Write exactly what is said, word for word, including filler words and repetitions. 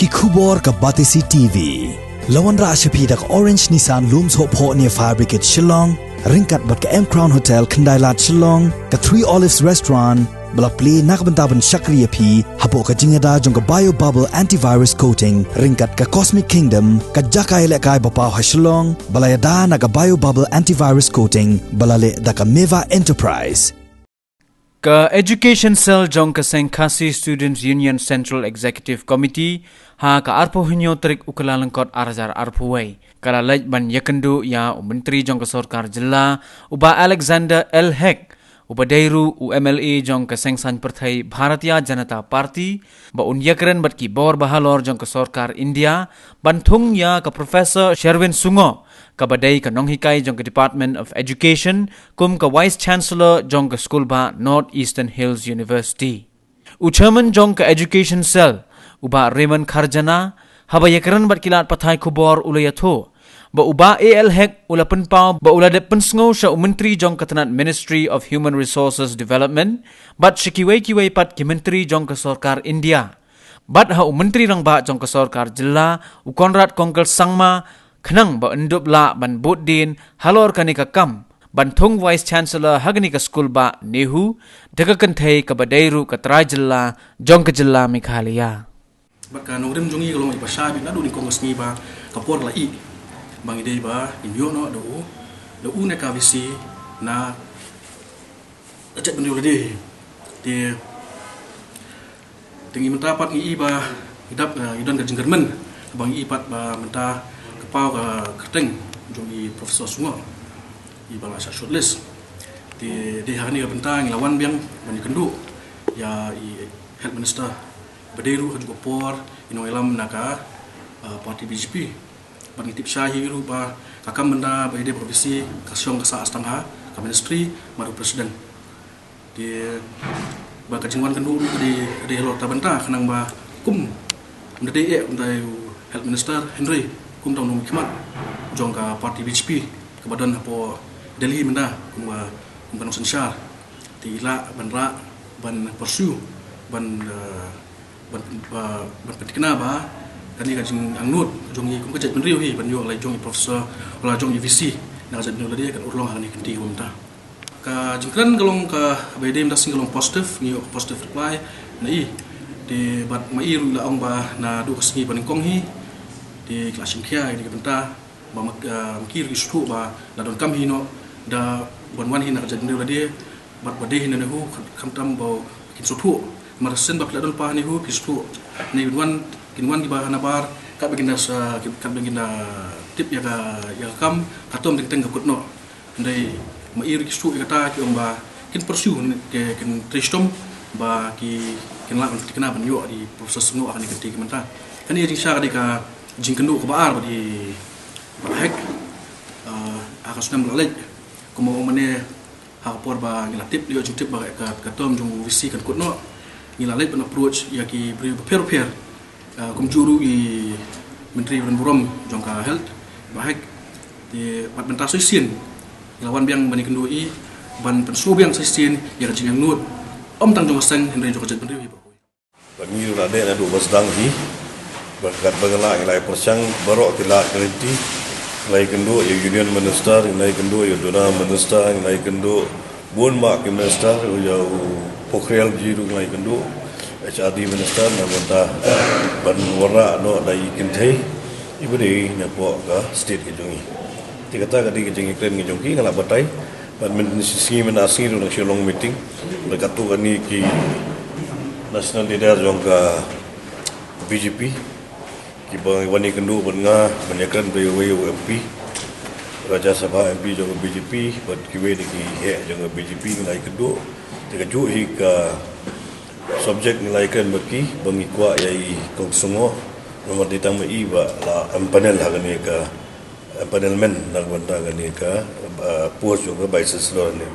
Ki khubor ka Batesi T V. La wanrah sha phi da ka Orange Nissan Lum Sohphoh near Fire Brigade Shillong, ryngkat bad ka M Crown Hotel Khyndailad Shillong, ka Three Olives Restaurant, ba la plie na ka bynta ban shakri ïa phi hapoh ka jingïada jong ka Bio Bubble Antivirus Coating, ryngkat ka Cosmic Kingdom, ka jaka ïalehkai ba paw ha Shillong, ba la ïada na ka Bio Bubble Antivirus Coating, ba la leh da ka Meva Enterprise. Ka Education Cell jong ka Seng Khasi Students Union Central Executive Committee ha ka arphew hynñiew tarik u Kyllalyngkot ar hajar arphew wei ka la leit ban ïakynduh ïa u Myntri jong ka Sorkar Jylla, u Bah Alexander L Hek, uba dei ruh u M L A jong ka Seng Saiñ Pyrthei Bharatiya Janata Party, ba un ïakren bad ki bor ba halor jong ka Sorkar India ban thung ïa ka Professor Sherwin Sungoh, kaba dei ka nonghikai jong ka Department of Education, kum ka Vice Chancellor jong ka skulbah North Eastern Hills University. U Chairman jong ka Education Cell, u Bah Raymond Kharjana, haba ïakren bad ki lad pathai khubor u la ïathuh ba u Bah A L Hek u la pynpaw ba u la dep pynsngew sha u Myntri jong ka tnat Ministry of Human Resources Development bad sha kiwei kiwei pat ki myntri jong ka Sorkar India, bad ha u Myntri Rangbah jong ka Sorkar Jylla, u Conrad Kongkal Sangma, khnang ba un dup lah ban bud dien halor kane ka kam ban thung Vice Chancellor ha kane ka skulbah NEHU da ka kynthei kaba dei ruh ka trai jylla jong ka jylla Meghalaya. Bad ka nongrim jong ngi ka long i ba sha bit naduh nyngkong ka sngi ba ka por la ih ba ngi dei ba ngin ïoh noh da u, da u ne ka V C na ka jaitbynriew lade. Te, te ngi mynta pat ngi i ba ngi dap, eh, ngi don ka jingkyrmen ba ngi i pat ba mynta ka paw ka kyrteng jong i Professor Sungoh, i ba la shah shortlist. Te dei ha kane ka bynta ngi la wan biang ban ïakynduh ïa i Health Minister ba dei ruh ha kajuh ka por i nongïalam na ka, eh, party B J P. Bad ngi tip shai hi ruh ba ka kam mynta ba i dei ba ka V C ka shong ka sah tang ha ka Ministry bad u President. Te ba ka jingwan kynduh ruh ka dei, ka dei halor ta bynta khnang ba kum ym da dei eh kum da u Health Minister, hynrei kum da u nongmihkhmat jong ka party B J P kaba don hapoh Delhi mynta kum ka, kum ka nongsynshar. Te i lah ban rah, ban pursue, ban, eh, ban, ba, ban pynthikna ba kane ka jingangnud jong i kum ka jaitbynriew hi ban ïoh la jong i Professor, la jong i V C na ka jaitbynriew lade kan urlong ha kane ka kynti mynta. Ka jingkren ka long ka ba i dei mynta sngi ka long positive, ngi ïoh positive reply na i. Te bad ma i ruh i la ong ba naduh ka sngi ba nyngkong hi te ki la shim khia ïa ka bynta ba ma, ah, ma ki ruh ki sngewthuh ba la donkam hi noh da ban wan hi na ka jaitbynriew lade bad ba dei hi na NEHU, khamtam ba kin sngewthuh. Mar shen ba phi la don pa ha NEHU phi sngewthuh. Ngi wan, kin wan kiba ha nabar katba kin da sa, katba kin da tip ïa ka, ïa ka kam, ka tom teng teng ka kut noh. Hynrei ma i ruh ki sngewthuh ïa kata, ki ong ba kin pursue, ki, kin trei shitom ba ki, kin lah ban thikna ban ïoh i Professor Sungoh ha kane ka kynti ka mynta. Kane ka jingshisha ka dei ka jingkynduh kaba ar bad i Bah Hek, ah, ha ka snem ba la leit. Kumba ong mynne, ha ka por ba ngi la tip, ïoh jingtip ba ka, ka term jong u V C kan kut noh, ngi la leit ban approach ïa ki briew bapher bapher, ah, kumjuh ruh i Myntri ba don burom jong ka Health, Bah Hek. Te bad mynta sa shisien ngi la wan biang ban ïakynduh ïa i ban pynsngew biang sa shisien ïa ka jingangnud, ym tang jong ka seng hynrei jong ka jaitbynriew hi baroh. Bad ngi ruh la dei naduh ba sdang hi. Bad katba ngi la, ngi la ïa pyrshang baroh ki lad ki lynti. Ngi la ïakynduh ïa u Union Minister, ngi la ïakynduh ïa u DoNER Minister, ngi la ïakynduh bun bah ki minister, ïa u Pokhriyal G ruh ngi la ïakynduh, H R D Minister, na ka bynta ban wanrah noh da i kynthei iba dei napoh ka state ka jong ngi. Te kata ka dei ka jingïakren ka jong ki, nga la batai. Bad mynta shi sngi mynta shi sngi ruh nang shu long meeting. Bad katto katne ki national leader jong ka B J P kiba wan ïakynduh bad nga, ban ïakren bad uwei u M P Rajya Sabha, M P jong ka B J P, bad kiwei de ki heh jong ka B J P, ngi la ïakynduh. Te kajuh hi ka subject ngi la ïakren bad ki ba ngi kwah ïa i Kong Sungoh, namar dei tang ma i ba la empanel ha kane ka empanelment na ka bynta kane ka, uh, post jong ka Vice Chancellor ne.